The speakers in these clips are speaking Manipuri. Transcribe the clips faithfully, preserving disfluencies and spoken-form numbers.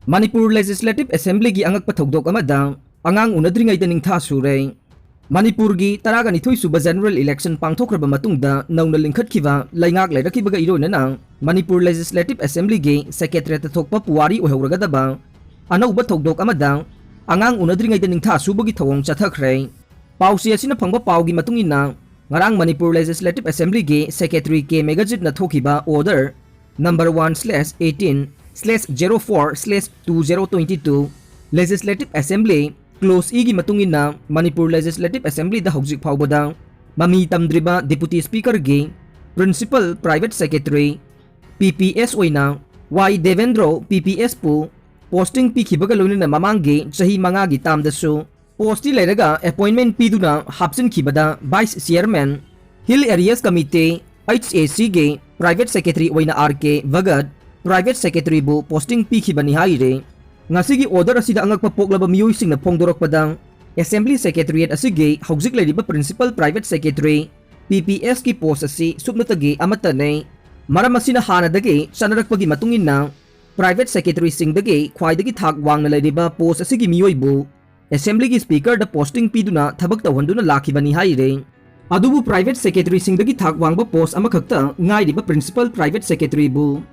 ꯃꯅꯤꯄꯨꯔ Legislative Assemblyꯒꯤ ꯑꯉꯛꯄ ꯊꯧꯗꯣꯛ ꯑꯃꯗ ꯑꯉꯥꯡ ꯎꯅꯗ꯭ꯔꯤꯉꯩꯗ ꯅꯤꯡꯊꯥ ꯁꯨꯔꯦ꯫ ꯃꯅꯤꯄꯨꯔꯒꯤ ꯇꯔꯥꯒ ꯅꯤꯊꯣꯏ ꯁꯨꯕ general election ꯄꯥꯡꯊꯣꯛꯈ꯭ꯔꯕ ꯃꯇꯨꯡꯗ ꯅꯧꯅ ꯂꯤꯡꯈꯠꯈꯤꯕ ꯂꯩꯉꯥꯛ ꯂꯩꯔꯛꯈꯤꯕꯒ ꯏꯔꯣꯏꯅꯅ ꯃꯅꯤꯄꯨꯔ Legislative Assemblyꯒꯤ Secretariatꯇ ꯊꯣꯛꯄ ꯄꯨꯋꯥꯔꯤ ꯑꯣꯏꯍꯧꯔꯒꯗꯕ ꯑꯅꯧꯕ ꯊꯧꯗꯣꯛ ꯑꯃꯗ ꯑꯉꯥꯡ ꯎꯅꯗ꯭ꯔꯤꯉꯩꯗ ꯅꯤꯡꯊꯥ ꯁꯨꯕꯒꯤ ꯊꯧꯑꯣꯡ ꯆꯠꯊꯈ꯭ꯔꯦ꯫ ꯄꯥꯎꯆꯦ ꯑꯁꯤꯅ ꯐꯪꯕ ꯄꯥꯎꯒꯤ ꯃꯇꯨꯡ ꯏꯟꯅ, ꯉꯔꯥꯡ ꯃꯅꯤꯄꯨꯔ Legislative Assemblyꯒꯤ Secretary ꯀꯦ ꯃꯦꯘꯖꯤꯠꯅ ꯊꯣꯛꯈꯤꯕ order number one slash eighteen slash zero four slash two zero twenty two, Legislative Assembly Clause Eꯒꯤ ꯃꯇꯨꯡ ꯏꯟꯅ ꯃꯅꯤꯄꯨꯔ Legislative Assemblyꯗ ꯍꯧꯖꯤꯛ ꯐꯥꯎꯕꯗ ꯃꯃꯤ ꯇꯝꯗ꯭ꯔꯤꯕ Deputy Speakerꯒꯤ Principal Private Secretary, P P S ꯑꯣꯏꯅ ꯋꯥꯏ ꯗꯦꯕꯦꯟꯗ꯭ꯔꯣ P P Sꯄꯨ posting ꯄꯤꯈꯤꯕꯒ ꯂꯣꯏꯅꯅ ꯃꯃꯥꯡꯒꯤ ꯆꯍꯤ ꯃꯉꯥꯒꯤ termꯗꯁꯨ postꯇꯤ ꯂꯩꯔꯒ appointment ꯄꯤꯗꯨꯅ ꯍꯥꯞꯆꯤꯟꯈꯤꯕꯗ Vice Chairman, Hill Areas Committee, H A Cꯒꯤ Private Secretary ꯑꯣꯏꯅ R K Bhagat Private Secretaryꯕꯨ posting ꯄꯤꯈꯤꯕꯅꯤ ꯍꯥꯏꯔꯤ꯫ ꯉꯁꯤꯒꯤ order ꯑꯁꯤꯗ ꯑꯉꯛꯄ ꯄꯣꯛꯂꯕ ꯃꯤꯑꯣꯏꯁꯤꯡꯅ ꯐꯣꯡꯗꯣꯔꯛꯄꯗ, Assembly Secretariat ꯑꯁꯤꯒꯤ ꯍꯧꯖꯤꯛ ꯂꯩꯔꯤꯕ Principal Private Secretary, P P Sꯀꯤ post ꯑꯁꯤ ꯁꯨꯞꯅꯇꯒꯤ ꯑꯃꯠꯇꯅꯤ꯫ ꯃꯔꯝ ꯑꯁꯤꯅ ꯍꯥꯟꯅꯗꯒꯤ ꯆꯠꯅꯔꯛꯄꯒꯤ ꯃꯇꯨꯡ ꯏꯟꯅ Private Secretaryꯁꯤꯡꯗꯒꯤ ꯈ꯭ꯋꯥꯏꯗꯒꯤ ꯊꯥꯛ ꯋꯥꯡꯅ ꯂꯩꯔꯤꯕ post ꯑꯁꯤꯒꯤ ꯃꯤꯑꯣꯏꯕꯨ Assemblyꯒꯤ Speakerꯗ posting ꯄꯤꯗꯨꯅ ꯊꯕꯛ ꯇꯧꯍꯟꯗꯨꯅ ꯂꯥꯛꯈꯤꯕꯅꯤ ꯍꯥꯏꯔꯤ꯫ ꯑꯗꯨꯕꯨ Private Secretaryꯁꯤꯡꯗꯒꯤ ꯊꯥꯛ ꯋꯥꯡꯕ post ꯑꯃꯈꯛꯇ ꯉꯥꯏꯔꯤꯕ Principal Private Secretaryꯕꯨ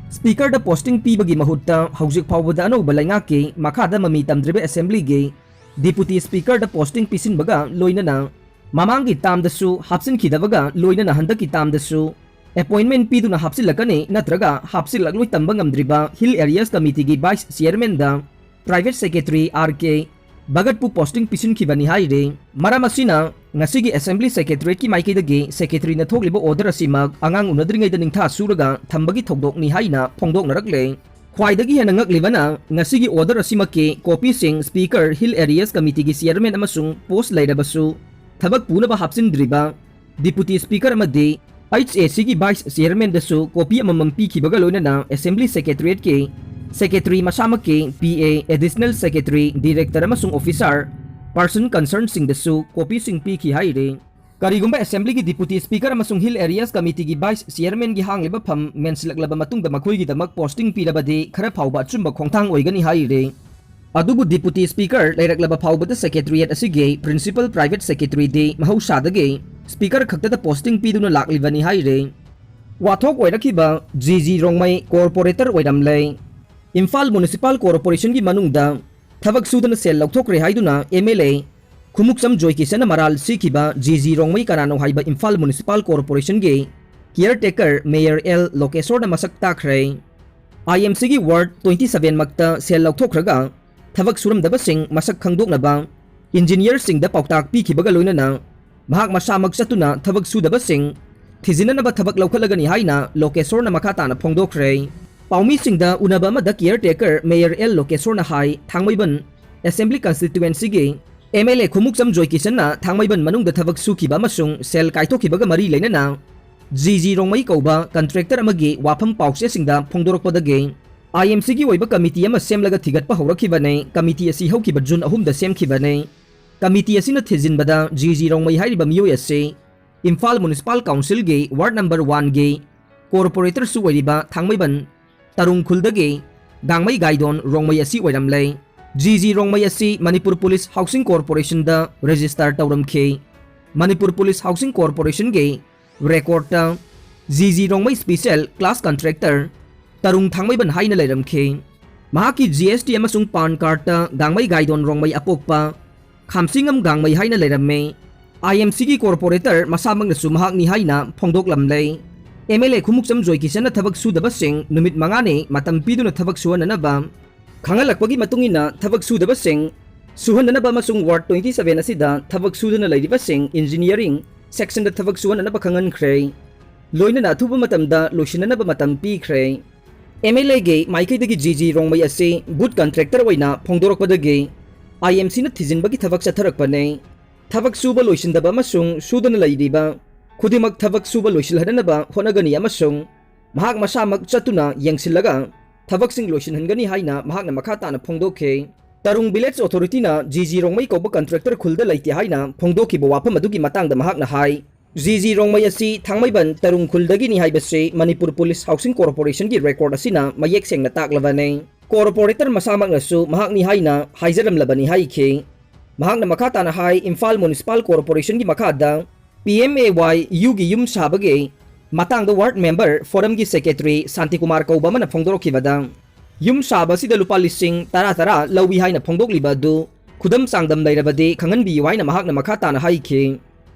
Speakerꯗ posting ꯄꯤꯕꯒꯤ ꯃꯍꯨꯠꯇ ꯍꯧꯖꯤꯛ ꯐꯥꯎꯕꯗ ꯑꯅꯧꯕ ꯂꯩꯉꯥꯛꯀꯤ ꯃꯈꯥꯗ ꯃꯃꯤ ꯇꯝꯗ꯭ꯔꯤꯕ Assemblyꯒꯤ Deputy Speakerꯗ posting ꯄꯤꯁꯤꯟꯕꯒ ꯂꯣꯏꯅꯅ ꯃꯃꯥꯡꯒꯤ termꯗꯁꯨ ꯍꯥꯞꯆꯤꯟꯈꯤꯗꯕꯒ ꯂꯣꯏꯅꯅ ꯍꯟꯗꯛꯀꯤ termꯗꯁꯨ appointment ꯄꯤꯗꯨꯅ ꯍꯥꯞꯆꯤꯜꯂꯛꯀꯅꯤ ꯅꯠꯇ꯭ꯔꯒ ꯍꯥꯞꯆꯤꯜꯂꯛꯂꯣꯏ ꯇꯝꯕ ꯉꯝꯗ꯭ꯔꯤꯕ Hill Areas Committeeꯒꯤ Vice Chairmanꯗ Private Secretary R K ꯚꯒꯠꯄꯨ posting ꯄꯤꯁꯤꯟꯈꯤꯕꯅꯤ ꯍꯥꯏꯔꯤ꯫ ꯃꯔꯝ ꯑꯁꯤꯅ ꯉꯁꯤꯒꯤ Assembly Secretariatꯀꯤ ꯃꯥꯏꯀꯩꯗꯒꯤ Secretaryꯅ ꯊꯣꯛꯂꯤꯕ order ꯑꯁꯤꯃꯛ ꯑꯉꯥꯡ ꯎꯅꯗ꯭ꯔꯤꯉꯩꯗ ꯅꯤꯡꯊꯥ ꯁꯨꯔꯒ ꯊꯝꯕꯒꯤ ꯊꯧꯗꯣꯛꯅꯤ ꯍꯥꯏꯅ ꯐꯣꯡꯗꯣꯛꯅꯔꯛꯂꯦ꯫ ꯈ꯭ꯋꯥꯏꯗꯒꯤ ꯍꯦꯟꯅ ꯉꯛꯂꯤꯕꯅ, ꯉꯁꯤꯒꯤ order ꯑꯁꯤꯃꯛꯀꯤ copyꯁꯤꯡ Speaker, Hill Areas Committeeꯒꯤ Chairman ꯑꯃꯁꯨꯡ post ꯂꯩꯔꯕꯁꯨ ꯊꯕꯛ ꯄꯨꯅꯕ ꯍꯥꯞꯆꯤꯟꯗ꯭ꯔꯤꯕ Deputy Speaker ꯑꯃꯗꯤ H A Cꯒꯤ Vice Chairmanꯗꯁꯨ copy ꯑꯃꯃꯝ ꯄꯤꯈꯤꯕꯒ ꯂꯣꯏꯅꯅ Assembly Secretariatꯀꯤ Secretary ꯃꯁꯥꯃꯛꯀꯤ P A, Additional Secretary, Director ꯑꯃꯁꯨꯡ Officer Person Concernedꯁꯤꯡꯗꯁꯨ copyꯁꯤꯡ ꯄꯤꯈꯤ ꯍꯥꯏꯔꯤ꯫ ꯀꯔꯤꯒꯨꯝꯕ ꯑꯦꯁꯦꯝꯕ꯭ꯂꯤꯒꯤ ꯗꯤꯄꯨꯇꯤ ꯁ꯭ꯄꯤꯀꯔ ꯑꯃꯁꯨꯡ ꯍꯤꯜ ꯑꯦꯔꯤꯌꯥꯁ ꯀꯃꯤꯇꯤꯒꯤ ꯚꯥꯏꯁ ꯆꯤꯌꯔꯃꯦꯟꯒꯤ ꯍꯥꯡꯂꯤꯕ ꯐꯝ ꯃꯦꯟꯁꯤꯜꯂꯛꯂꯕ ꯃꯇꯨꯡꯗ ꯃꯈꯣꯏꯒꯤꯗꯃꯛ ꯄꯣꯁꯇꯤꯡ ꯄꯤꯔꯕꯗꯤ ꯈꯔ ꯐꯥꯎꯕ ꯑꯆꯨꯝꯕ ꯈꯣꯡꯊꯥꯡ ꯑꯣꯏꯒꯅꯤ ꯍꯥꯏꯔꯤ꯫ ꯑꯗꯨꯕꯨ ꯗꯤꯄꯨꯇꯤ ꯁ꯭ꯄꯤꯀꯔ ꯂꯩꯔꯛꯂꯕ ꯐꯥꯎꯕꯗ ꯁꯦꯀ꯭ꯔꯦꯇꯔꯤꯌꯦꯠ ꯑꯁꯤꯒꯤ ꯄ꯭ꯔꯤꯟꯁꯤꯄꯜ ꯄ꯭ꯔꯥꯏꯚꯦꯠ ꯁꯦꯀ꯭ꯔꯦꯇꯔꯤꯗꯤ ꯃꯍꯧꯁꯥꯗꯒꯤ ꯁ꯭ꯄꯤꯀꯔ ꯈꯛꯇꯗ ꯄꯣꯁꯇꯤꯡ ꯄꯤꯗꯨꯅ ꯂꯥꯛꯂꯤꯕꯅꯤ ꯍꯥꯏꯔꯤ꯫ ꯋꯥꯊꯣꯛ ꯑꯣꯏꯔꯛꯈꯤꯕ ꯖꯤ ꯖꯤ ꯔꯣꯡꯃꯩ ꯀꯣꯔꯄꯣꯔꯦꯇꯔ ꯑꯣꯏꯔꯝꯂꯦ꯫ ꯏꯝꯐꯥꯜ ꯃ꯭ꯌꯨꯅꯤꯁꯤꯄꯥꯜ ꯀꯣꯔꯄꯣꯔꯦꯁꯟꯒꯤ ꯃꯅꯨꯡꯗ ꯊꯕꯛ ꯁꯨꯗꯅ ꯁꯦꯜ ꯂꯧꯊꯣꯛꯈ꯭ꯔꯦ ꯍꯥꯏꯗꯨꯅ ꯑꯦꯝ ꯑꯦꯜ ꯑꯦ ꯈꯨꯃꯨꯛꯆꯝ ꯖꯣꯏꯀꯤꯁꯟꯅ ꯃꯔꯥꯜ ꯁꯤꯈꯤꯕ ꯖꯤ ꯖꯤ ꯔꯣꯡꯃꯩ ꯀꯅꯥꯅꯣ ꯍꯥꯏꯕ ꯏꯝꯐꯥꯜ ꯃ꯭ꯌꯨꯅꯤꯁꯤꯄꯥꯜ ꯀꯣꯔꯄꯣꯔꯦꯁꯟꯒꯤ ꯀꯤꯌꯔ ꯇꯦꯀꯔ ꯃꯦꯌꯔ ꯑꯦꯜ ꯂꯣꯀꯦꯁꯣꯔꯅ ꯃꯁꯛ ꯇꯥꯛꯈ꯭ꯔꯦ꯫ ꯑꯥꯏ ꯑꯦꯝ ꯁꯤꯒꯤ ꯋꯥꯔꯗ twenty seven ꯃꯛꯇ ꯁꯦꯜ ꯂꯧꯊꯣꯛꯈ꯭ꯔꯒ ꯊꯕꯛ ꯁꯨꯔꯝꯗꯕꯁꯤꯡ ꯃꯁꯛ ꯈꯪꯗꯣꯛꯅꯕ ꯏꯟꯖꯤꯅꯤꯌꯔꯁꯤꯡꯗ ꯄꯥꯎꯇꯥꯛ ꯄꯤꯈꯤꯕꯒ ꯂꯣꯏꯅꯅ ꯃꯍꯥꯛ ꯃꯁꯥꯃꯛ ꯆꯠꯇꯨꯅ ꯊꯕꯛ ꯁꯨꯗꯕꯁꯤꯡ ꯊꯤꯖꯤꯟꯅꯅꯕ ꯊꯕꯛ ꯂꯧꯈꯠꯂꯒꯅꯤ ꯍꯥꯏꯅ ꯂꯣꯀꯦꯁꯣꯔꯅ ꯃꯈꯥ ꯇꯥꯅ ꯐꯣꯡꯗꯣꯛꯈ꯭ꯔꯦ꯫ ꯄꯥꯎꯃꯤꯁꯤꯡꯗ ꯎꯅꯕ ꯑꯃꯗ ꯀꯤꯌꯔ ꯇꯦꯀꯔ ꯃꯦꯌꯔ ꯑꯦꯜ ꯂꯣꯀꯦꯁꯣꯔꯅ ꯍꯥꯏ, ꯊꯥꯡꯃꯩꯕꯟ ꯑꯦꯁꯦꯝꯕ꯭ꯂꯤ ꯀꯟꯁꯇꯤꯇ꯭ꯋꯦꯟꯁꯤꯒꯤ ꯑꯦꯝ ꯑꯦꯜ ꯑꯦ ꯈꯨꯃꯨꯛꯆꯝ ꯖꯣꯏꯀꯤꯁꯟꯅ ꯊꯥꯡꯃꯩꯕꯟ ꯃꯅꯨꯡꯗ ꯊꯕꯛ ꯁꯨꯈꯤꯕ ꯑꯃꯁꯨꯡ ꯁꯦꯜ ꯀꯥꯏꯊꯣꯛꯈꯤꯕꯒ ꯃꯔꯤ ꯂꯩꯅꯅ ꯖꯤ ꯖꯤ ꯔꯣꯡꯃꯩ ꯀꯧꯕ ꯀꯟꯇ꯭ꯔꯦꯛꯇꯔ ꯑꯃꯒꯤ ꯋꯥꯐꯝ ꯄꯥꯎꯆꯦꯁꯤꯡꯗ ꯐꯣꯡꯗꯣꯔꯛꯄꯗꯒꯤ ꯑꯥꯏ ꯑꯦꯝ ꯁꯤꯒꯤ ꯑꯣꯏꯕ ꯀꯃꯤꯇꯤ ꯑꯃ ꯁꯦꯝꯂꯒ ꯊꯤꯒꯠꯄ ꯍꯧꯔꯛꯈꯤꯕꯅꯤ꯫ ꯀꯃꯤꯇꯤ ꯑꯁꯤ ꯍꯧꯈꯤꯕ ꯖꯨꯟ ꯑꯍꯨꯝꯗ ꯁꯦꯝꯈꯤꯕꯅꯤ꯫ ꯀꯃꯤꯇꯤ ꯑꯁꯤꯅ ꯊꯤꯖꯤꯟꯕꯗ ꯖꯤ ꯖꯤ ꯔꯣꯡꯃꯩ ꯍꯥꯏꯔꯤꯕ ꯃꯤꯑꯣꯏ ꯑꯁꯤ ꯏꯝꯐꯥꯜ ꯃ꯭ꯌꯨꯅꯤꯁꯤꯄꯥꯜ ꯀꯥꯎꯟꯁꯤꯜꯒꯤ ꯋꯥꯔꯗ ꯅꯝꯕꯔ ꯋꯥꯟꯒꯤ ꯀꯣꯔꯄꯣꯔꯦꯇꯔꯁꯨ ꯑꯣꯏꯔꯤꯕ ꯊꯥꯡꯃꯩꯕꯟ ꯇꯔꯨꯡ ꯈꯨꯜꯗꯒꯤ ꯒꯥꯡꯃꯩ ꯒꯥꯏꯗꯣꯟ ꯔꯣꯡꯃꯩ ꯑꯁꯤ ꯑꯣꯏꯔꯝꯂꯦ꯫ ꯖꯤ ꯖꯤ ꯔꯣꯡꯃꯩ ꯑꯁꯤ ꯃꯅꯤꯄꯨꯔ ꯄꯨꯂꯤꯁ ꯍꯥꯎꯁꯤꯡ ꯀꯣꯔꯄꯣꯔꯦꯁꯟꯗ ꯔꯦꯖꯤꯁꯇꯥꯔ ꯇꯧꯔꯝꯈꯤ꯫ ꯃꯅꯤꯄꯨꯔ ꯄꯨꯂꯤꯁ ꯍꯥꯎꯁꯤꯡ ꯀꯣꯔꯄꯣꯔꯦꯁꯟꯒꯤ ꯔꯦꯀꯣꯔꯗꯇ G G Rongmei special class contractor ꯇꯔꯨꯡ ꯊꯥꯡꯃꯩꯕꯟ ꯍꯥꯏꯅ ꯂꯩꯔꯝꯈꯤ꯫ ꯃꯍꯥꯛꯀꯤ ꯖꯤ ꯑꯦꯁ ꯇꯤ ꯑꯃꯁꯨꯡ ꯄꯥꯟ ꯀꯥꯔꯗꯇ ꯒꯥꯡꯃꯩ ꯒꯥꯏꯗꯣꯟ ꯔꯣꯡꯃꯩ ꯑꯄꯣꯛꯄ ꯈꯥꯝꯁꯤꯡꯉꯝ ꯒꯥꯡꯃꯩ ꯍꯥꯏꯅ ꯂꯩꯔꯝꯃꯤ꯫ ꯑꯥꯏ ꯑꯦꯝ ꯁꯤꯒꯤ ꯀꯣꯔꯄꯣꯔꯦꯇꯔ ꯃꯁꯥꯃꯛꯅꯁꯨ ꯃꯍꯥꯛꯅꯤ ꯍꯥꯏꯅ ꯐꯣꯡꯗꯣꯛꯂꯝꯂꯦ꯫ ꯑꯦꯝ ꯑꯦꯜ ꯑꯦ ꯈꯨꯃꯨꯛꯆꯝ ꯖꯣꯏꯀꯤꯁꯟꯅ ꯊꯕꯛ ꯁꯨꯗꯕꯁꯤꯡ ꯅꯨꯃꯤꯠ ꯃꯉꯥꯅꯤ ꯃꯇꯝ ꯄꯤꯗꯨꯅ ꯊꯕꯛ ꯁꯨꯍꯟꯅꯅꯕ ꯈꯪꯍꯜꯂꯛꯄꯒꯤ ꯃꯇꯨꯡ ꯏꯟꯅ ꯊꯕꯛ ꯁꯨꯗꯕꯁꯤꯡ ꯁꯨꯍꯟꯅꯅꯕ ꯑꯃꯁꯨꯡ ꯋꯥꯔꯗ twenty seven ꯑꯁꯤꯗ ꯊꯕꯛ ꯁꯨꯗꯨꯅ ꯂꯩꯔꯤꯕꯁꯤꯡ ꯏꯟꯖꯤꯅꯤꯌꯥꯔꯤꯡ ꯁꯦꯛꯁꯟꯗ ꯊꯕꯛ ꯁꯨꯍꯟꯅꯅꯕ ꯈꯪꯍꯟꯈ꯭ꯔꯦ꯫ ꯂꯣꯏꯅꯅ ꯑꯊꯨꯕ ꯃꯇꯝꯗ ꯂꯣꯏꯁꯤꯟꯅꯅꯕ ꯃꯇꯝ ꯄꯤꯈ꯭ꯔꯦ꯫ ꯑꯦꯝ ꯑꯦꯜ ꯑꯦꯒꯤ ꯃꯥꯏꯀꯩꯗꯒꯤ ꯖꯤ ꯖꯤ ꯔꯣꯡꯃꯩ ꯑꯁꯤ ꯕꯨꯠ ꯀꯟꯇ꯭ꯔꯦꯛꯇꯔ ꯑꯣꯏꯅ ꯐꯣꯡꯗꯣꯔꯛꯄꯗꯒꯤ ꯑꯥꯏ ꯑꯦꯝ ꯁꯤꯅ ꯊꯤꯖꯤꯟꯕꯒꯤ ꯊꯕꯛ ꯆꯠꯊꯔꯛꯄꯅꯤ꯫ ꯊꯕꯛ ꯁꯨꯕ ꯂꯣꯏꯁꯤꯟꯗꯕ ꯑꯃꯁꯨꯡ ꯁꯨꯗꯅ ꯂꯩꯔꯤꯕ ꯈꯨꯗꯤꯡꯃꯛ ꯊꯕꯛ ꯁꯨꯕ ꯂꯣꯏꯁꯤꯜꯍꯟꯅꯕ ꯍꯣꯠꯅꯒꯅꯤ ꯑꯃꯁꯨꯡ ꯃꯍꯥꯛ ꯃꯁꯥꯃꯛ ꯆꯠꯇꯨꯅ ꯌꯦꯡꯁꯤꯜꯂꯒ ꯊꯕꯛꯁꯤꯡ ꯂꯣꯏꯁꯤꯟꯍꯟꯒꯅꯤ ꯍꯥꯏꯅ ꯃꯍꯥꯛꯅ ꯃꯈꯥ ꯇꯥꯅ ꯐꯣꯡꯗꯣꯛꯈꯤ꯫ ꯇꯔꯨꯡ Village Authority-ꯅ ꯖꯤ ꯖꯤ ꯔꯣꯡꯃꯩ ꯀꯧꯕ contractor ꯈꯨꯜꯗ ꯂꯩꯇꯦ ꯍꯥꯏꯅ ꯐꯣꯡꯗꯣꯛꯈꯤꯕ ꯋꯥꯐꯝ ꯑꯗꯨꯒꯤ ꯃꯇꯥꯡꯗ ꯃꯍꯥꯛꯅ ꯍꯥꯏ, ꯖꯤ ꯖꯤ ꯔꯣꯡꯃꯩ ꯑꯁꯤ ꯊꯥꯡꯃꯩꯕꯟ ꯇꯔꯨꯡ ꯈꯨꯜꯗꯒꯤꯅꯤ ꯍꯥꯏꯕꯁꯤ ꯃꯅꯤꯄꯨꯔ Police Housing Corporation-ꯒꯤ record ꯑꯁꯤꯅ ꯃꯌꯦꯛ ꯁꯦꯡꯅ ꯇꯥꯛꯂꯕꯅꯤ꯫ Corporator ꯃꯁꯥꯃꯛꯅꯁꯨ ꯃꯍꯥꯛꯅꯤ ꯍꯥꯏꯅ ꯍꯥꯏꯖꯔꯝꯂꯕꯅꯤ ꯍꯥꯏꯈꯤ꯫ ꯃꯍꯥꯛꯅ ꯃꯈꯥ ꯇꯥꯅ ꯍꯥꯏ, ꯏꯝꯐꯥꯜ Municipal Corporation-ꯒꯤ ꯃꯈꯥꯗ P M A Y U-ꯒꯤ ꯌꯨꯝ ꯁꯥꯕꯒꯤ ꯃꯇꯥꯡꯗ ward member forum-ꯒꯤ secretary ꯁꯥꯟꯇꯤꯀꯨꯃꯥꯔ ꯀꯧꯕ ꯑꯃꯅ ꯐꯣꯡꯗꯣꯔꯛꯈꯤꯕꯗ, ꯌꯨꯝ ꯁꯥꯕ ꯑꯁꯤꯗ ꯂꯨꯄꯥ ꯂꯤꯁꯤꯡ ꯇꯔꯥ ꯇꯔꯥ ꯂꯧꯏ ꯍꯥꯏꯅ ꯐꯣꯡꯗꯣꯛꯂꯤꯕ ꯑꯗꯨ ꯈꯨꯗꯝ ꯆꯥꯡꯗꯝ ꯂꯩꯔꯕꯗꯤ ꯈꯪꯍꯟꯕꯤꯌꯨ ꯍꯥꯏꯅ ꯃꯍꯥꯛꯅ ꯃꯈꯥ ꯇꯥꯅ ꯍꯥꯏꯈꯤ꯫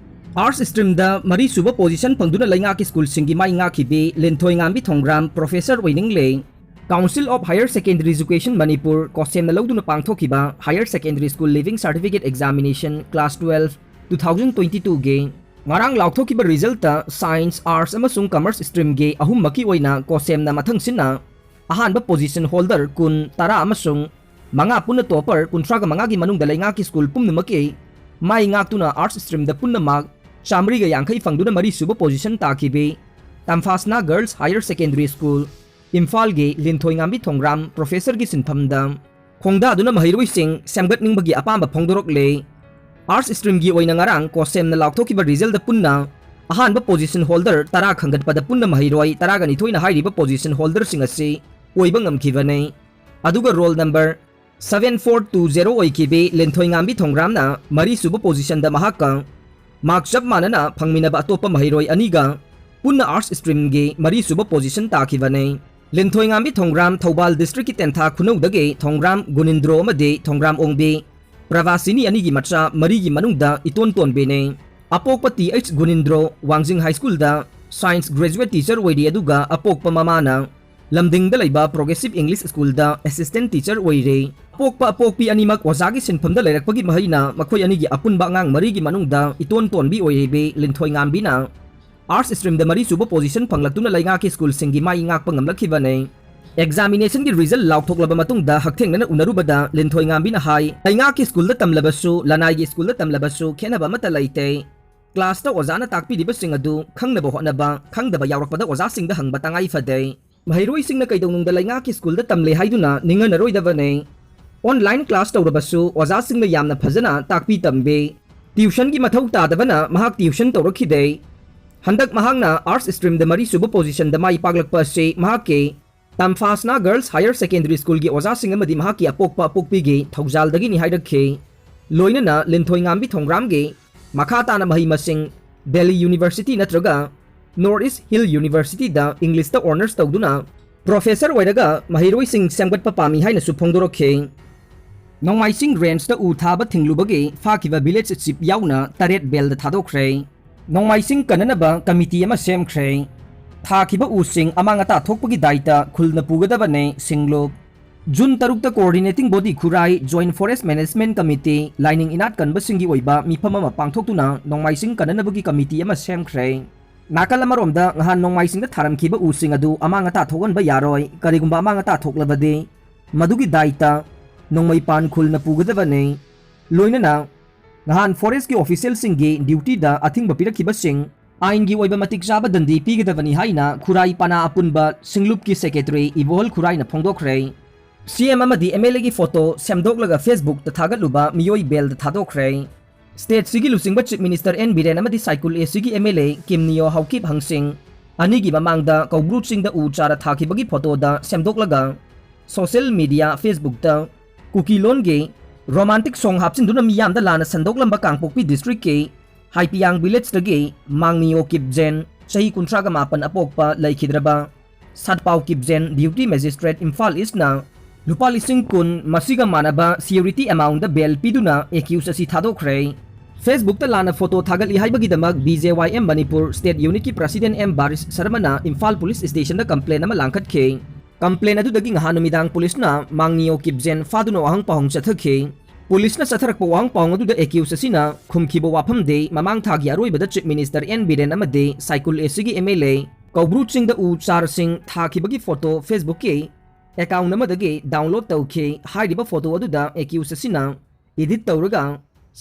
Arts stream-ꯗ ꯃꯔꯤꯁꯨꯕ position ꯐꯪꯗꯨꯅ ꯂꯩꯉꯥꯛꯀꯤ school-ꯁꯤꯡꯒꯤ ꯃꯥꯏ ꯉꯥꯛꯈꯤꯕꯤ ꯂꯤꯟꯊꯣꯏꯉꯥꯝꯕꯤ ꯊꯣꯡꯒ꯭ꯔꯥꯝ professor ꯑꯣꯏꯅꯤꯡꯂꯦ꯫ Council of Higher Secondary Education Manipur, ꯀꯣꯁꯦꯝꯅ ꯂꯧꯗꯨꯅ ꯄꯥꯡꯊꯣꯛꯈꯤꯕ Higher Secondary School Leaving Certificate Examination Class twelve two thousand twenty-two-ꯒꯤ ꯉꯔꯥꯡ ꯂꯥꯎꯊꯣꯛꯈꯤꯕ result-ꯇ Science, Arts ꯑꯃꯁꯨꯡ Commerce stream-ꯒꯤ ꯑꯍꯨꯝꯃꯛꯀꯤ ꯑꯣꯏꯅ ꯀꯣꯁꯦꯝꯅ ꯃꯊꯪꯁꯤꯠꯅ ꯑꯍꯥꯟꯕ position holder ꯀꯨꯟ, ꯇꯔꯥ ꯑꯃꯁꯨꯡ ꯃꯉꯥ ꯄꯨꯟꯅ topper ꯀꯨꯟꯊ꯭ꯔꯥꯒ ꯃꯉꯥꯒꯤ ꯃꯅꯨꯡꯗ ꯂꯩꯉꯥꯛꯀꯤ school ꯄꯨꯝꯅꯃꯛꯀꯤ ꯃꯥꯏ ꯉꯥꯛꯇꯨꯅ Arts stream-ꯗ ꯄꯨꯟꯅ mark ꯆꯥꯃꯔꯤꯒ ꯌꯥꯡꯈꯩ ꯐꯪꯗꯨꯅ ꯃꯔꯤꯁꯨꯕ position ꯇꯥꯈꯤꯕꯤ ꯇꯝꯐꯥꯁꯅꯥ Girls Higher Secondary School, ꯏꯝꯐꯥꯜꯒꯤ ꯂꯤꯟꯊꯣꯏꯉꯥꯝꯕꯤ ꯊꯣꯡꯒ꯭ꯔꯥꯝ professor-ꯒꯤ ꯁꯤꯟꯐꯝꯗ ꯈꯣꯡꯗꯥꯗꯨꯅ ꯃꯍꯩꯔꯣꯏꯁꯤꯡ ꯁꯦꯝꯒꯠꯅꯤꯡꯕꯒꯤ ꯑꯄꯥꯝꯕ ꯐꯣꯡꯗꯣꯔꯛꯂꯦ꯫ Arts stream-ꯒꯤ ꯑꯣꯏꯅ ꯉꯔꯥꯡ ꯀꯣꯁꯦꯝꯅ ꯂꯥꯎꯊꯣꯛꯈꯤꯕ result-ꯇ ꯄꯨꯟꯅ ꯑꯍꯥꯟꯕ position holder ꯇꯔꯥ ꯈꯟꯒꯠꯄꯗ ꯄꯨꯟꯅ ꯃꯍꯩꯔꯣꯏ ꯇꯔꯥꯒ ꯅꯤꯊꯣꯏꯅ ꯍꯥꯏꯔꯤꯕ position holder-ꯁꯤꯡ ꯑꯁꯤ ꯑꯣꯏꯕ ꯉꯝꯈꯤꯕꯅꯤ꯫ ꯑꯗꯨꯒ roll number seven four two zero ꯑꯣꯏꯈꯤꯕꯤ ꯂꯤꯟꯊꯣꯏꯉꯥꯝꯕꯤ ꯊꯣꯡꯒ꯭ꯔꯥꯝꯅ ꯃꯔꯤꯁꯨꯕ position-ꯗ ꯃꯍꯥꯛꯀ mark ꯆꯞ ꯃꯥꯟꯅꯅ ꯐꯪꯃꯤꯟꯅꯕ ꯑꯇꯣꯞꯄ ꯃꯍꯩꯔꯣꯏ ꯑꯅꯤꯒ ꯄꯨꯟꯅ Arts stream-ꯒꯤ ꯃꯔꯤꯁꯨꯕ position ꯇꯥꯈꯤꯕꯅꯤ꯫ ꯂꯤꯟꯊꯣꯏꯉꯥꯝꯕꯤ ꯊꯣꯡꯒ꯭ꯔꯥꯝ ꯊꯧꯕꯥꯜ district-ꯀꯤ ꯇꯦꯟꯊꯥ ꯈꯨꯅꯧꯗꯒꯤ ꯊꯣꯡꯒ꯭ꯔꯥꯝ ꯒꯨꯅꯤꯟꯗ꯭ꯔꯣ ꯑꯃꯗꯤ ꯊꯣꯡꯒ꯭ꯔꯥꯝ ꯑꯣꯡꯕꯤ ꯄ꯭ꯔꯚꯥꯁꯤꯅꯤ ꯑꯅꯤꯒꯤ ꯃꯆꯥ ꯃꯔꯤꯒꯤ ꯃꯅꯨꯡꯗ ꯏꯇꯣꯟ ꯇꯣꯟꯕꯤꯅꯤ꯫ ꯑꯄꯣꯛꯄ ꯇꯤ ꯑꯩꯆ ꯒꯨꯅꯤꯟꯗ꯭ꯔꯣ ꯋꯥꯡꯖꯤꯡ High School-ꯗ science graduate teacher ꯑꯣꯏꯔꯤ, ꯑꯗꯨꯒ ꯑꯄꯣꯛꯄ ꯃꯃꯥꯅ ꯂꯝꯗꯤꯡꯗ ꯂꯩꯕ Progressive English School-ꯗ assistant teacher ꯑꯣꯏꯔꯤ꯫ ꯑꯄꯣꯛꯄ ꯑꯄꯣꯛꯄꯤ ꯑꯅꯤꯃꯛ ꯑꯣꯖꯥꯒꯤ ꯁꯤꯟꯐꯝꯗ ꯂꯩꯔꯛꯄꯒꯤ ꯃꯍꯩꯅ ꯃꯈꯣꯏ ꯑꯅꯤꯒꯤ ꯑꯄꯨꯟꯕ ꯑꯉꯥꯡ ꯃꯔꯤꯒꯤ ꯃꯅꯨꯡꯗ ꯏꯇꯣꯟ ꯇꯣꯟꯕꯤ ꯑꯣꯏꯔꯤꯕꯤ ꯂꯤꯟꯊꯣꯏꯉꯥꯝꯕꯤꯅ Arts stream-ꯗ ꯃꯔꯤꯁꯨꯕ position ꯐꯪꯂꯛꯇꯨꯅ ꯂꯩꯉꯥꯛꯀꯤ school-ꯁꯤꯡꯒꯤ ꯃꯥꯏ ꯉꯥꯛꯄ ꯉꯝꯂꯛꯈꯤꯕꯅꯤ꯫ Examination-ꯒꯤ result ꯂꯥꯎꯊꯣꯛꯂꯕ ꯃꯇꯨꯡꯗ ꯍꯛꯊꯦꯡꯅꯅ ꯎꯅꯔꯨꯕꯗ ꯂꯤꯟꯊꯣꯏꯉꯥꯝꯕꯤꯅ ꯍꯥꯏ, ꯂꯩꯉꯥꯛꯀꯤ school-ꯗ ꯇꯝꯂꯕꯁꯨ, ꯂꯅꯥꯏꯒꯤ school-ꯗ ꯇꯝꯂꯕꯁꯨ ꯈꯦꯠꯅꯕ ꯑꯃꯠꯇ ꯂꯩꯇꯦ꯫ Class-ꯇ ꯑꯣꯖꯥꯅ ꯇꯥꯛꯄꯤꯔꯤꯕꯁꯤꯡ ꯑꯗꯨ ꯈꯪꯅꯕ ꯍꯣꯠꯅꯕ, ꯈꯪꯗꯕ ꯌꯥꯎꯔꯛꯄꯗ ꯑꯣꯖꯥꯁꯤꯡꯗ ꯍꯪꯕ ꯇꯉꯥꯏ ꯐꯗꯦ꯫ ꯃꯍꯩꯔꯣꯏꯁꯤꯡꯅ ꯀꯩꯗꯧꯅꯨꯡꯗ ꯂꯩꯉꯥꯛꯀꯤ school-ꯗ ꯇꯝꯂꯦ ꯍꯥꯏꯗꯨꯅ ꯅꯤꯡꯍꯟꯅꯔꯣꯏꯗꯕꯅꯤ꯫ ꯑꯣꯟꯂꯥꯏꯟ ꯀ꯭ꯂꯥꯁ ꯇꯧꯔꯕꯁꯨ ꯑꯣꯖꯥꯁꯤꯡꯅ ꯌꯥꯝꯅ ꯐꯖꯅ ꯇꯥꯛꯄꯤ ꯇꯝꯕꯤ꯫ ꯇ꯭ꯌꯨꯁꯟꯒꯤ ꯃꯊꯧ ꯇꯥꯗꯕꯅ ꯃꯍꯥꯛ ꯇ꯭ꯌꯨꯁꯟ ꯇꯧꯔꯛꯈꯤꯗꯦ꯫ ꯍꯟꯗꯛ ꯃꯍꯥꯛꯅ ꯑꯥꯔꯠꯁ ꯁ꯭ꯇ꯭ꯔꯤꯝꯗ ꯃꯔꯤꯁꯨꯕ ꯄꯣꯖꯤꯁꯟꯗ ꯃꯥꯏ ꯄꯥꯛꯂꯛꯄ ꯑꯁꯤ ꯃꯍꯥꯛꯀꯤ ꯇꯝꯐꯥꯁꯅꯥ ꯒꯔꯜꯁ ꯍꯥꯌꯔ ꯁꯦꯀꯦꯟꯗꯔꯤ ꯁ꯭ꯀꯨꯜꯒꯤ ꯑꯣꯖꯥꯁꯤꯡ ꯑꯃꯗꯤ ꯃꯍꯥꯛꯀꯤ ꯑꯄꯣꯛꯄ ꯑꯄꯣꯛꯄꯤꯒꯤ ꯊꯧꯖꯥꯜꯗꯒꯤꯅꯤ ꯍꯥꯏꯔꯛꯈꯤ꯫ ꯂꯣꯏꯅꯅ ꯂꯤꯟꯊꯣꯏꯉꯥꯝꯕꯤ ꯊꯣꯡꯒ꯭ꯔꯥꯝꯒꯤ ꯃꯈꯥ ꯇꯥꯅ ꯃꯍꯩ ꯃꯁꯤꯡ ꯗꯦꯜꯂꯤ ꯌꯨꯅꯤꯚꯔꯁꯤꯇꯤ ꯅꯠꯇ꯭ꯔꯒ ꯅꯣꯔꯠ ꯏꯁ ꯍꯤꯜ ꯌꯨꯅꯤꯚꯔꯁꯤꯇꯤꯗ ꯏꯪꯂꯤꯁꯇ ꯑꯣꯅꯔꯁ ꯇꯧꯗꯨꯅ ꯄ꯭ꯔꯣꯐꯦꯁꯔ ꯑꯣꯏꯔꯒ ꯃꯍꯩꯔꯣꯏꯁꯤꯡ ꯁꯦꯝꯒꯠꯄ ꯄꯥꯝꯃꯤ ꯍꯥꯏꯅꯁꯨ ꯐꯣꯡꯗꯣꯔꯛꯈꯤ꯫ ꯅꯣꯡꯃꯥꯏꯆꯤꯡ ꯔꯦꯟꯖꯇ ꯎ ꯊꯥꯕ ꯊꯤꯡꯂꯨꯕꯒꯤ ꯐꯥꯈꯤꯕ ꯚꯤꯂꯦꯖ ꯆꯤꯞ ꯌꯥꯎꯅ ꯇꯔꯦꯠ ꯕꯦꯜꯗ ꯊꯥꯗꯣꯛꯈ꯭ꯔꯦ꯫ ꯅꯣꯡꯃꯥꯏꯆꯤꯡ ꯀꯟꯅꯅꯕ ꯀꯃꯤꯇꯤ ꯑꯃ ꯁꯦꯝꯈ꯭ꯔꯦ꯫ ꯊꯥꯈꯤꯕ ꯎꯁꯤꯡ ꯑꯃꯥꯡ ꯑꯇꯥ ꯊꯣꯛꯄꯒꯤ ꯗꯥꯏꯇ ꯈꯨꯜꯅ ꯄꯨꯒꯗꯕꯅꯦ, ꯁꯤꯡꯂꯨꯞ꯫ ꯖꯨꯟ ꯇꯔꯨꯛꯇ coordinating body ꯈꯨꯔꯥꯏ Joint Forest Management Committee ꯂꯥꯏꯅꯤꯡ ꯏꯅꯥꯠ ꯀꯟꯕꯁꯤꯡꯒꯤ ꯑꯣꯏꯕ ꯃꯤꯐꯝ ꯑꯃ ꯄꯥꯡꯊꯣꯛꯇꯨꯅ ꯅꯣꯡꯃꯥꯏꯆꯤꯡ ꯀꯟꯅꯅꯕꯒꯤ ꯀꯃꯤꯇꯤ ꯑꯃ ꯁꯦꯝꯈ꯭ꯔꯦ꯫ ꯅꯥꯀꯜ ꯑꯃꯔꯣꯝꯗ ꯉꯍꯥꯟ ꯅꯣꯡꯃꯥꯏꯆꯤꯡꯗ ꯊꯥꯔꯝꯈꯤꯕ ꯎꯁꯤꯡ ꯑꯗꯨ ꯑꯃꯥꯡ ꯑꯇꯥ ꯊꯣꯛꯍꯟꯕ ꯌꯥꯔꯣꯏ꯫ ꯀꯔꯤꯒꯨꯝꯕ ꯑꯃꯥꯡ ꯑꯇꯥ ꯊꯣꯛꯂꯕꯗꯤ ꯃꯗꯨꯒꯤ ꯗꯥꯏꯇ ꯅꯣꯡꯃꯩꯄꯥꯟ ꯈꯨꯜꯅ ꯄꯨꯒꯗꯕꯅꯤ꯫ ꯂꯣꯏꯅꯅ ꯉꯍꯥꯟ ꯐꯣꯔꯦꯁꯀꯤ ꯑꯣꯐꯤꯁꯤꯌꯦꯜꯁꯤꯡꯒꯤ ꯗ꯭ꯌꯨꯇꯤꯗ ꯑꯊꯤꯡꯕ ꯄꯤꯔꯛꯈꯤꯕꯁꯤꯡ ꯑꯥꯏꯟꯒꯤ ꯑꯣꯏꯕ ꯃꯇꯤꯛ ꯆꯥꯕ ꯗꯟꯗꯤ ꯄꯤꯒꯗꯕꯅꯤ ꯍꯥꯏꯅ ꯈꯨꯔꯥꯏ ꯄꯅꯥ ꯑꯄꯨꯟꯕ ꯁꯤꯡꯂꯨꯞꯀꯤ ꯁꯦꯀ꯭ꯔꯦꯇꯔꯤ ꯏꯕꯣꯍꯜ ꯈꯨꯔꯥꯏꯅ ꯐꯣꯡꯗꯣꯛꯈ꯭ꯔꯦ꯫ ꯁꯤ ꯑꯦꯝ ꯑꯃꯗꯤ ꯑꯦꯝ ꯑꯦꯜ ꯑꯦꯒꯤ ꯐꯣꯇꯣ ꯁꯦꯝꯗꯣꯛꯂꯒ ꯐꯦꯁꯕꯨꯛꯇ ꯊꯥꯒꯠꯂꯨꯕ ꯃꯤꯑꯣꯏ ꯕꯦꯜꯗ ꯊꯥꯗꯣꯛꯈ꯭ꯔꯦ꯫ ꯁ꯭ꯇꯦꯠꯁꯤꯒꯤ ꯂꯨꯆꯤꯡꯕ ꯆꯤꯐ ꯃꯤꯅꯤꯁꯇꯔ ꯑꯦꯟ ꯕꯤꯔꯦꯟ ꯑꯃꯗꯤ ꯁꯥꯏꯀꯨꯜ ꯑꯦꯁꯤꯒꯤ ꯑꯦꯝ ꯑꯦꯜ ꯑꯦ ꯀꯤꯝ ꯅꯤꯌꯣ ꯍꯥꯎꯀꯤꯞ ꯍꯪꯁꯤꯡ ꯑꯅꯤꯒꯤ ꯃꯃꯥꯡꯗ ꯀꯧꯕ꯭ꯔꯨ ꯆꯤꯡꯗ ꯎ ꯆꯥꯔ ꯊꯥꯈꯤꯕꯒꯤ ꯐꯣꯇꯣꯗ ꯁꯦꯝꯗꯣꯛꯂꯒ ꯁꯣꯁꯤꯌꯦꯜ ꯃꯤꯗꯤꯌꯥ ꯐꯦꯁꯕꯨꯛꯇ ꯀꯨꯀꯤ ꯂꯣꯟꯒꯤ ꯔꯣꯃꯥꯟꯇꯤꯛ ꯁꯣꯡ ꯍꯥꯞꯆꯤꯟꯗꯨꯅ ꯃꯤꯌꯥꯝꯗ ꯂꯥꯟꯅ ꯁꯟꯗꯣꯛꯂꯝꯕ ꯀꯥꯡꯄꯣꯛꯄꯤ ꯗꯤꯁꯇ꯭ꯔꯤꯛꯀꯤ ꯍꯥꯏꯄꯤꯌꯥꯡ ꯚꯤꯂꯦꯖꯇꯒꯤ ꯃꯥꯡꯅꯤꯌꯣ ꯀꯤꯞꯖꯦꯟ, ꯆꯍꯤ ꯀꯨꯟꯊ꯭ꯔꯥꯒ ꯃꯥꯄꯟ ꯑꯄꯣꯛꯄ, ꯂꯩꯈꯤꯗ꯭ꯔꯕ ꯁꯠꯄꯥꯎ ꯀꯤꯞꯖꯦꯟ, ꯗ꯭ꯌꯨꯇꯤ ꯃꯦꯖꯤꯁꯇ꯭ꯔꯦꯠ, ꯏꯝꯐꯥꯜ ꯏꯁꯅ ꯂꯨꯄꯥ ꯂꯤꯁꯤꯡ ꯀꯨꯟ ꯃꯁꯤꯒ ꯃꯥꯟꯅꯕ ꯁꯤꯌꯨꯔꯤꯇꯤ ꯑꯦꯃꯥꯎꯟꯗ ꯕꯦꯜ ꯄꯤꯗꯨꯅ ꯑꯦꯀ꯭ꯌꯨꯁ ꯑꯁꯤ ꯊꯥꯗꯣꯛꯈ꯭ꯔꯦ꯫ ꯐꯦꯁꯕꯨꯛꯇ ꯂꯥꯟꯅ ꯐꯣꯇꯣ ꯊꯥꯒꯠꯂꯤ ꯍꯥꯏꯕꯒꯤꯗꯃꯛ B J Y M Manipur state ꯌꯨꯅꯤꯠꯀꯤ ꯄ꯭ꯔꯁꯤꯗꯦꯟ ꯑꯦꯝ ꯕꯥꯔꯤꯁ ꯁꯔꯃꯅ ꯏꯝꯐꯥꯜ ꯄꯨꯂꯤꯁ ꯁ꯭ꯇꯦꯁꯟꯗ ꯀꯝꯄ꯭ꯂꯦꯟ ꯑꯃ ꯂꯥꯡꯈꯠꯈꯤ꯫ ꯀꯝꯄ꯭ꯂꯦꯟ ꯑꯗꯨꯗꯒꯤ ꯉꯍꯥꯟ ꯅꯨꯃꯤꯗꯥꯡ ꯄꯨꯂꯤꯁꯅ ꯃꯥꯡꯅꯤꯌꯣ ꯀꯤꯞꯖꯦꯟ ꯐꯥꯗꯨꯅ ꯋꯥꯍꯪ ꯄꯥꯎꯍꯪ ꯆꯠꯊꯈꯤ꯫ ꯄꯨꯂꯤꯁꯅ ꯆꯠꯊꯔꯛꯄ ꯋꯥꯍꯪ ꯄꯥꯎꯍꯪ ꯑꯗꯨꯗ ꯑꯦꯀ꯭ꯌꯨꯁ ꯑꯁꯤꯅ ꯈꯨꯝꯈꯤꯕ ꯋꯥꯐꯝꯗꯤ ꯃꯃꯥꯡ ꯊꯥꯒꯤ ꯑꯔꯣꯏꯕꯗ ꯆꯤꯐ ꯃꯤꯅꯤꯁꯇꯔ ꯑꯦꯟ ꯕꯤꯔꯦꯟ ꯑꯃꯗꯤ ꯁꯥꯏꯀꯨꯜ ꯑꯦꯁꯤꯒꯤ ꯑꯦꯝ ꯑꯦꯜ ꯑꯦ ꯀꯧꯕ꯭ꯔꯨ ꯆꯤꯡꯗ ꯎ ꯆꯥꯔꯁꯤꯡ ꯊꯥꯈꯤꯕꯒꯤ ꯐꯣꯇꯣ ꯐꯦꯁꯕꯨꯛꯀꯤ ꯑꯦꯀꯥꯎꯟ ꯑꯃꯗꯒꯤ ꯗꯥꯎꯟꯂꯣꯗ ꯇꯧꯈꯤ꯫ ꯍꯥꯏꯔꯤꯕ ꯐꯣꯇꯣ ꯑꯗꯨꯗ ꯑꯦꯀ꯭ꯌꯨꯁ ꯑꯁꯤꯅ ꯏꯗꯤꯠ ꯇꯧꯔꯒ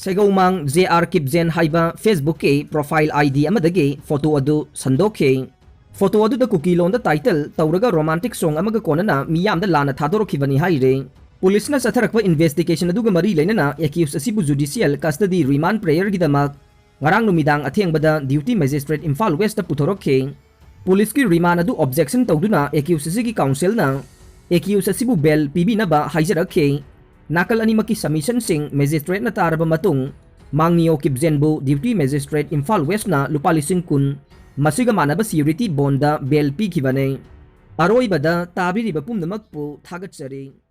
ꯁꯦꯒꯧꯃꯥꯡ ꯖꯦ ꯑꯥꯔ ꯀꯤꯞꯖꯦꯟ ꯍꯥꯏꯕ ꯐꯦꯁꯕꯨꯛꯀꯤ ꯄ꯭ꯔꯣꯐꯥꯏꯜ ꯑꯥꯏ ꯗꯤ ꯑꯃꯗꯒꯤ ꯐꯣꯇꯣ ꯑꯗꯨ ꯁꯟꯗꯣꯛꯈꯤ꯫ ꯐꯣꯇꯣ ꯑꯗꯨꯗ ꯀꯨꯀꯤ ꯂꯣꯟꯗ ꯇꯥꯏꯇꯜ ꯇꯧꯔꯒ ꯔꯣꯃꯥꯟꯇꯤꯛ ꯁꯣꯡ ꯑꯃꯒ ꯀꯣꯟꯅꯅ ꯃꯤꯌꯥꯝꯗ ꯂꯥꯟꯅ ꯊꯥꯗꯣꯔꯛꯈꯤꯕꯅꯤ ꯍꯥꯏꯔꯤ꯫ ꯄꯨꯂꯤꯁꯅ ꯆꯠꯊꯔꯛꯄ ꯏꯟꯚꯦꯁꯇꯤꯒꯦꯁꯟ ꯑꯗꯨꯒ ꯃꯔꯤ ꯂꯩꯅꯅ ꯑꯦꯀ꯭ꯌꯨꯁ ꯑꯁꯤꯕꯨ ꯖꯨꯗꯤꯁꯤꯌꯦꯜ ꯀꯁꯇꯗꯤ ꯔꯤꯃꯥꯟ ꯄ꯭ꯔꯦꯌꯔꯒꯤꯗꯃꯛ ꯉꯔꯥꯡ ꯅꯨꯃꯤꯗꯥꯡ ꯑꯊꯦꯡꯕꯗ ꯗ꯭ꯌꯨꯇꯤ ꯃꯦꯖꯤꯁꯇ꯭ꯔꯦꯠ ꯏꯝꯐꯥꯜ ꯋꯦꯁꯇ ꯄꯨꯊꯣꯔꯛꯈꯤ꯫ ꯄꯨꯂꯤꯁꯀꯤ ꯔꯤꯃꯥꯟ ꯑꯗꯨ ꯑꯣꯕꯖꯦꯛꯁꯟ ꯇꯧꯗꯨꯅ ꯑꯦꯀ꯭ꯌꯨꯁ ꯑꯁꯤꯒꯤ ꯀꯥꯎꯟꯁꯤꯜꯅ ꯑꯦꯀ꯭ꯌꯨꯁ ꯑꯁꯤꯕꯨ ꯕꯦꯜ ꯄꯤꯕꯤꯅꯕ ꯍꯥꯏꯖꯔꯛꯈꯤ꯫ ꯅꯥꯀꯜ ꯑꯅꯤꯃꯛꯀꯤ ꯁꯕꯃꯤꯁꯟꯁꯤꯡ ꯃꯦꯖꯤꯁꯇ꯭ꯔꯦꯠꯅ ꯇꯥꯔꯕ ꯃꯇꯨꯡ, ꯃꯥꯡꯅꯤꯌꯣ ꯀꯤꯞꯖꯦꯟꯕꯨ ꯗ꯭ꯌꯨꯇꯤ ꯃꯦꯖꯤꯁꯇ꯭ꯔꯦꯠ ꯏꯝꯐꯥꯜ ꯋꯦꯁꯅ ꯂꯨꯄꯥ ꯂꯤꯁꯤꯡ ꯀꯨꯟ ꯃꯁꯤꯒ ꯃꯥꯟꯅꯕ ꯁꯤꯌꯨꯔꯤꯇꯤ ꯕꯣꯟꯗ ꯕꯦꯜ ꯄꯤꯈꯤꯕꯅꯤ꯫ ꯑꯔꯣꯏꯕꯗ ꯇꯥꯕꯤꯔꯤꯕ ꯄꯨꯝꯅꯃꯛꯄꯨ ꯊꯥꯒꯠꯆꯔꯤ꯫